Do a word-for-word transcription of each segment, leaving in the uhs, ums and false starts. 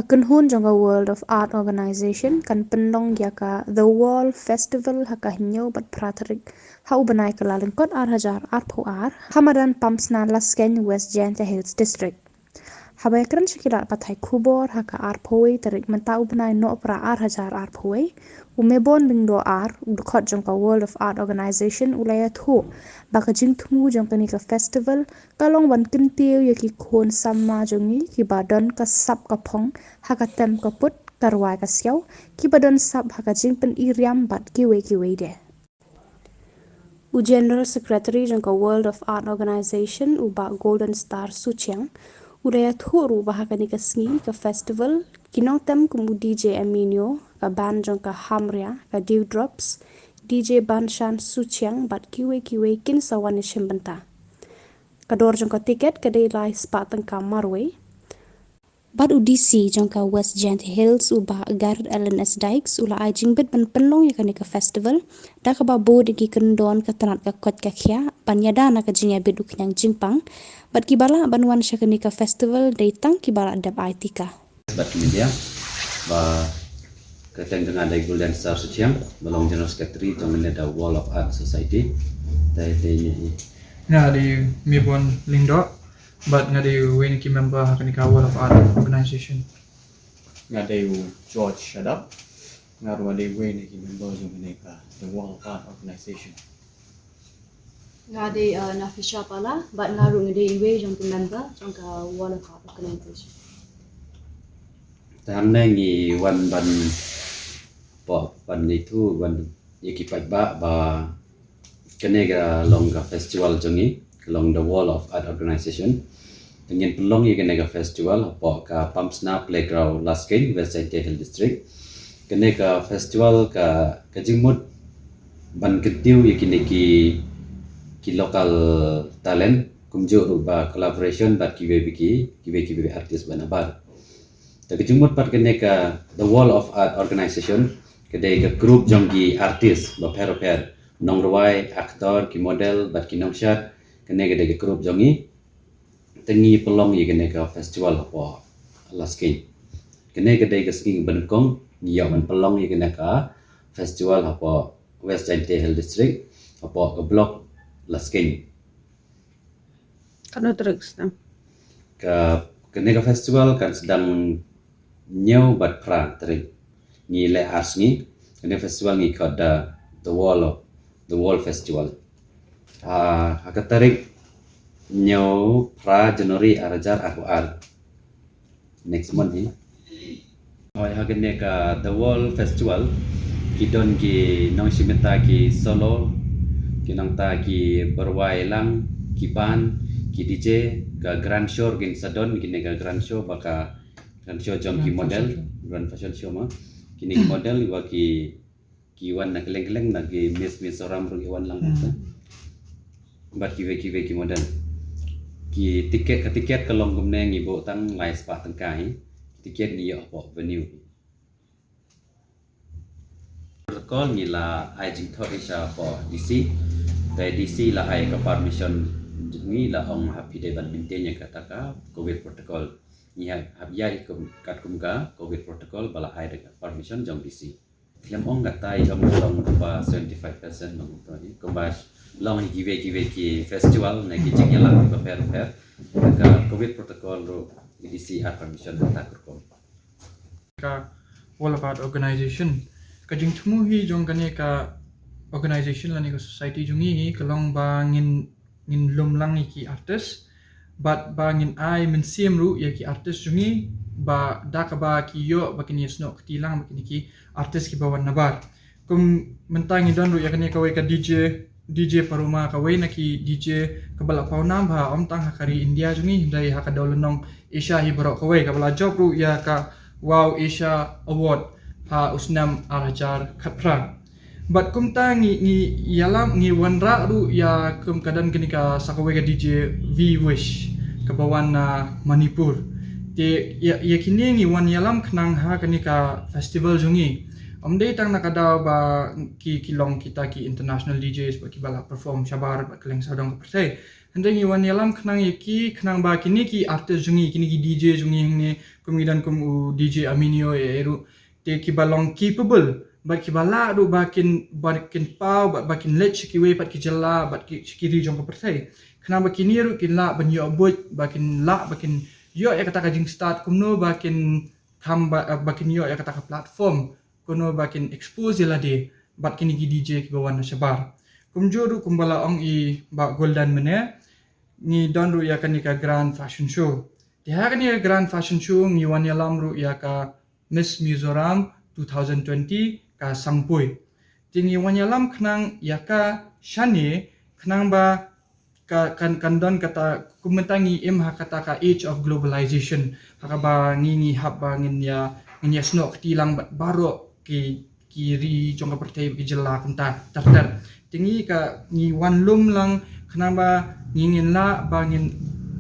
Ka kynhun jong ka World of Art Organization kan pynlong ïa ka The Wall Festival ha ka hynñiew bad phra tarik ha u bnai Kyllalyngkot ar hajar arphew ar ha madan Pamsna Laskein, West Jaintia Hills District. Haba ïakren sha ki lad pathai khubor ha ka arphew wei tarik mynta u bnai Nohprah ar hajar arphew wei, u Mebon Lyngdoh ar, u dkhot jong ka World of Art Organization, u la ïathuh ba ka jingthmu jong kane ka festival ka long ban kyntiew ïa ki khun samla jong ngi kiba don ka sap ka phong ha ka tem ka put, ka rwai ka siaw, kiba don sap ha ka jingpyni riam bad kiwei kiwei de. U General Secretary jong ka World of Art Organization, u Bah Golden Star Suchiang, u la ïathuh ruh ba ha kane ka sngi ka festival, ki nongtem kum u D J Aminio, ka band jong ka Hamria, ka Dewdrops, D J Banshan Suchiang bad kiwei kiwei kin sa wan ïashim bynta. Ka dor jong ka tiket ka dei lai spah tyngka marwei. Bad u D C jong ka West Jaintia Hills, u Bah Gareth Allen S Dykes, u la ai jingbit ban pynlong ïa kane ka festival da kaba bud ïa ki kyndon ka tnat ka koit ka khiah ban ïada na ka jingïabit u khñiang jingpang. Bad kiba lah ban wan sha kane ka festival dei tang kiba la dep ai tika. Bad ki media, ba ka kyrteng jong nga dei Golden Star Suchiang, ba long General Secretary jong kane The Wall of Art Society. Dei dei ni. Nga dei Mebon Lyngdoh, bad nga dei uwei na ki member ha kane ka Wall of Art Organization. Nga dei u George Shadap, nga ruh nga dei uwei na ki member jong kane ka The Wall of Art Organization. Nga dei uh, Nafisha Pala, bad nga ruh nga dei uwei jong ki member jong ka Wall of Art Organization. Te hangne ngi wan ban pynpaw ban ïathuh ban ïa ki paidbah ba kane ka long ka festival jong ngi, ka long The Wall of Art Organization. Te ngin pynlong ïa kane ka festival hapoh ka Pamsna Playground, Laskein, West Jaintia Hills District. Kane ka festival ka ka jingmut ban kyntiew ïa kine ki ki local talent, kumjuh ruh ba collaboration bad kiwei kiwei ki kiwei kiwei artist ba nabar. Te ka jingmut pat kane ka The Wall of Art Organization ka dei ka group jong ki artist bapher bapher, nongrwai, actor, ki model bad ki nongshad. Kane ka dei ka group jong ngi. Te ngi pynlong ïa kane ka festival hapoh Laskein. Kane ka dei ka sngi ba nyngkong ngi ïoh ban pynlong ïa kane ka festival hapoh West Jaintia Hills District, hapoh ka block Laskein. Katno tarik sdang? Ka, kane ka festival kan sdang hynñiew bad phra tarik. Ngi leh ar sngi. Kane ka festival ngi khot da The Wall of, The Wall Festival. Ah, ha ka tarik hynñiew phra January ar hajar arphew ar. Next month hi. Hoi, ha kane ka The Wall Festival ki don ki nongshim bynta ki solo, ki nongta ki barwai lang, ki band, ki D J, ka grand show kin sa don, kine ka grand show ba ka grand show jong ki model, grand fashion show ma. Kine ki model ba ki ki wan na kylleng kylleng, na ki Miss Mizoram ruh ki wan lang. Hmm. Bad kiwei kiwei ki model. Ki tiket, ka tiket ka long kumne, ngi buh tang lai spah tyngka hi. Tiket ngi ïoh hapoh venue. Protocol ngi la ai jingthoh sha hapoh D C. Te D C la ai ka permission, ngi la ong ha phi dei ban maintain ïa kata ka covid protocol. Ngi hap, hap ïa kum, katkum ka covid protocol ba la ai da ka permission jong D C. Khlem ong kata i ong long kumba seventy five percent long kumta hi. Kumba long hi kiwei kiwei ki festival ne ki jingïalang kiba pher pher. Ka covid protocol ruh D C ai permission kata ka rukom. Ka Wall of Art Organization. Ka jingthmu hi jong kane ka organization lane ka society jong ngi hi ka long ba ngin ngin lum lang ïa ki artist bad ba ngin ai mynsiem ruh ïa ki artist jong ngi ba da kaba ki ïoh ba kin ïasnoh kti lang bad kine ki artist kiba wan nabar. Kum mynta ngi don ruh ïa kane kawei ka D J, D J Paroma, kawei na ki D J kaba la pawnam ha, ym tang ha ka ri India jong ngi, hynrei ha ka dewlynnong Asia hi baroh kawei, kaba la jop ruh ïa ka Wow Asia Award ha u snem ar hajar khatphra. Bad kumta ngi, ngi ïalam, ngi wanrah ruh ïa kum ka don kane ka sa kawei ka D J V Wish kaba wan na Manipur. Te ïa, ïa kine ngi wan ïalam khnang ha kane ka festival jong ngi. Ym dei tang na ka daw ba ki ki long kita ki international D Js ba ki ba la perform shabar ba kylleng sawdong ka pyrthei. Hynrei ngi wan ïalam khnang ïa ki khnang ba kine ki artist jong ngi, kine ki D J jong ngi hangne, kum ngi don kum u D J Aminio ïa ruh, te ki ba long capable, ba ki ba lah ruh ba kin, ba kin paw, ba, ba kin leit sha kiwei pat ki jylla, ba ki sha ki ri jong ka pyrthei. Khnang ba kine ruh kin lah ban ïoh buit, ba kin lah, ba kin ïoh ïa kata ka jingstad kumno ba kin kham ba, ba kin ïoh ïa kata ka platform kumno ba kin expose ïa lade bad kine ki D J ki ba wan na shabar. Kumjuh ruh kumba la ong i Bah Golden mynne, ngi don ruh ïa kane ka Grand Fashion Show. Te ha kane ka Grand Fashion Show ngi wan ïalam ruh ïa ka Miss Mizoram two thousand twenty, ka Sangpui. Te ngi wan ïalam khnang ïa ka shane khnang ba ka, kan, kan don kata, kum mynta ngi im ha kata ka age of globalization. Ha kaba ngi, ngi hap ba ngin ïa, ngin ïa snoh kti lang bad baroh ki, ki ri jong ka pyrthei, ki jylla kumta ter ter. Te ngi ka, ngi wan lum lang khnang ba ngi, ngin lah ba ngin,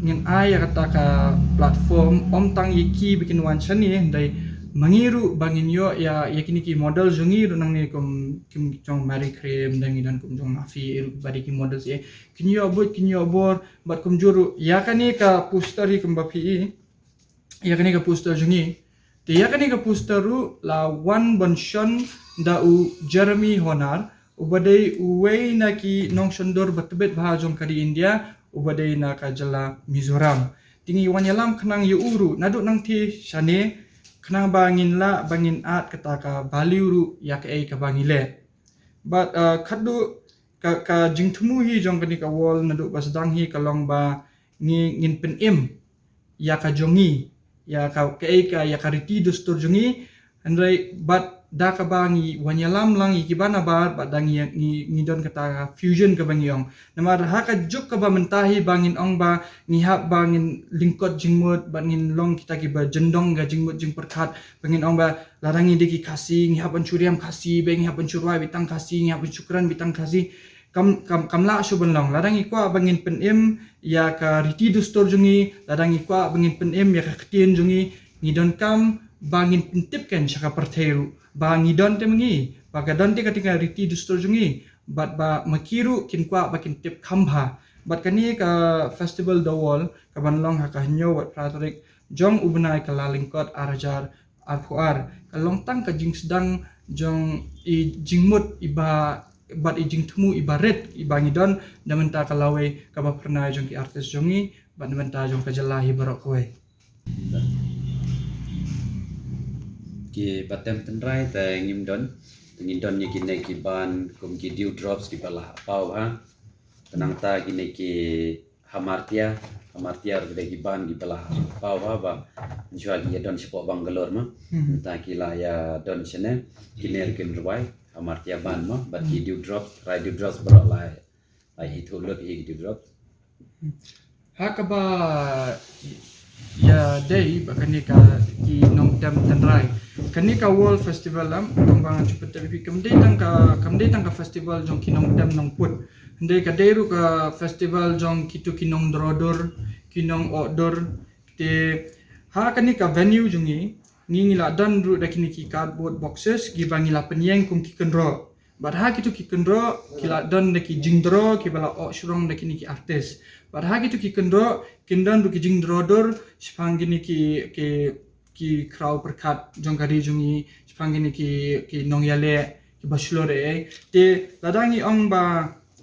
ngin ai ïa kata ka platform, ym tang ïa ki ba kin wan shane, hynrei ma ngi ruh ba ngin ïoh ïa, ïa kine ki model jong ngi ruh nangne kum, kum jong Mary Cream, dang ngi don kum jong Mafi, ïa ruh ba dei ki models, ïa kin ïoh buit, kin ïoh bor, bad kumjuh ruh ïa kane ka poster hi kumba phi i, ïa kane ka poster jong ngi. Te ïa kane ka poster ruh la wan ban shon da u Jeremy Honnar, uba dei uwei na ki nongshondur ba tbit bha jong ka ri India, uba dei na ka jylla Mizoram. Te ngi wan ïalam khnang ïa u ruh naduh nangtei shane, khnang ba ngin lah ba ngin add kata ka value ruh ïa kaei kaba ngi leh. Bad, uh, khatduh ka, ka jingthmu hi jong kane ka wall naduh ba sdang hi ka long ba ngi, ngin pynim ïa ka jong ngi, ïa ka, kaei ka, ïa ka riti dustur jong ngi, hynrei bad da kaba ngi wan ïalam lang ïa kiba nabar, bad da ngi, ngi, ngi don kata ka fusion kaba ngi ong. Namar ha ka juk kaba mynta hi ba ngin ong ba ngi hap ba ngin lyngkot jingmut, bad ngin long kita kiba jyndong ka jingmut jingpyrkhat, ba ngin ong ba lada ngi dei ki Khasi, ngi hap ban shu riam Khasi, ba ngi hap ban shu rwai beit tang Khasi, ngi hap ban shu kren beit tang Khasi. Kam, kam, kam lah shuh ban long. Lada ngi kwah ba ngin pynim ïa ka riti dustur jong ngi, lada ngi kwah ba ngin pynim ïa ka ktien jong ngi, ngi donkam ba ngin pyntip kein sha ka pyrthei ruh ba ngi don te ma ngi, ba ka don te kata ka riti dustur jong ngi, bad ba ma ki ruh kin kwah ba kin tip kham bha. Bad kane ka Festival The Wall, kaban long ha ka hynñiew bad phra tarik jong u bnai ka Kyllalyngkot ar hajar arphew ar, ka long tang ka jingsdang jong i jingmut iba, bad i jingthmu iba rit iba ngi don na bynta ka lawei kaba phyrnai jong ki artist jong ngi, bad na bynta jong ka jylla hi baroh kawei. Kiba tem tynrai te ngim don, te ngin don ïa kine ki band kum ki Dewdrops kiba la paw ha. Te nangta kine ki Hamartia, Hamartia ruh ki dei ki band kiba la paw ha ba, ngi shu ïa don shapoh Bangalore ma. Hmm. Nangta ki la ïa don shane, kine ruh kin rwai, Hamartia band ma, bad ki Dewdrops, trai Dewdrops baroh la, la ithuh lut hi ki Dewdrops. Ha kaba ïadei bad kane ka ki nongtem tynrai, kane ka World Festival, em, kumba nga ju pyntip ïa phi, kam dei tang ka, kam dei tang ka festival jong ki nongtem nongput. Hynrei ka dei ruh ka festival jong kito ki nongdro dur, ki nong-oh dur. Te ha kane ka venue jong ngi, ngi, ngi la don ruh da kine ki cardboard boxes kiba ngi la pynïeng kum ki kynroh. Bad ha kito ki kynroh ki la don da ki jingdro kiba la oh shrong da kine ki artist. Bad ha kito ki kynroh kin don ruh ki jingdro dur shaphang kine ki, ki, ki khraw pyrkhat jong ka ri jong ngi, shaphang kine ki, ki nongïaleh kiba shlur ei ei. Te lada ngi ong ba,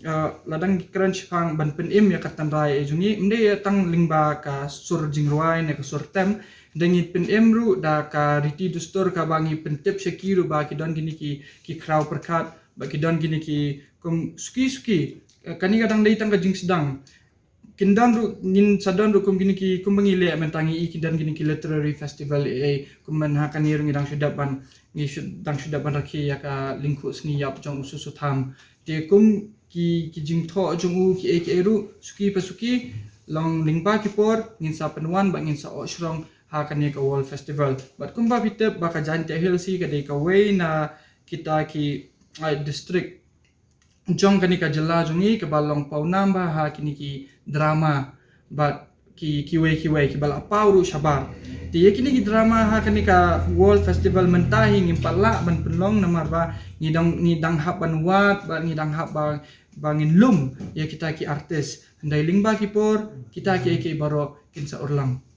uh, lada ngi kren shaphang ban pynim ïa ka tynrai ei jong ngi, ym dei tang lyngba ka sur jingrwai ne ka sur tem, hynrei ngi pynim ruh da ka riti dustur kaba ngi pyntip sha ki ruh ba ki don kine ki, ki khraw pyrkhat, ba ki don kine ki kum suki suki. Eh, kane ka dang dei tang ka jingsdang. Kin don ruh, ngin sa don ruh kum kine ki, kumba ngi leh mynta ngi i kin don kine ki literary festival ei ei, kum mynta ha kane ruh ngi dang shu dep ban, ngi shu, dang shu dep ban rakhe ïa ka lyngkhuh sngi ïap jong u Susutham. Te kum ki, ki jingthoh jong u kiei kiei ruh, suki pa suki, long lyngba ki por ngin sa pynwan bad ngin sa oh shrong ha kane ka World Festival. Bad kumba phi tip ba ka Jaintia Hills hi ka dei kawei na kita ki, ai, district jong kane ka jylla jong ngi kaba long pawnam bha ha kine ki drama bad ki kiwei kiwei kiba la paw ruh shabar. Te ïa kine ki drama ha kane ka World Festival mynta hi ngim pat lah ban pynlong namar ba ngi dang, ngi dang hap ban wad, ba ngi dang hap ba, ba ngin lum ïa kita ki artist. Hynrei lyngba ki por kita kiei kiei baroh kin sa urlong.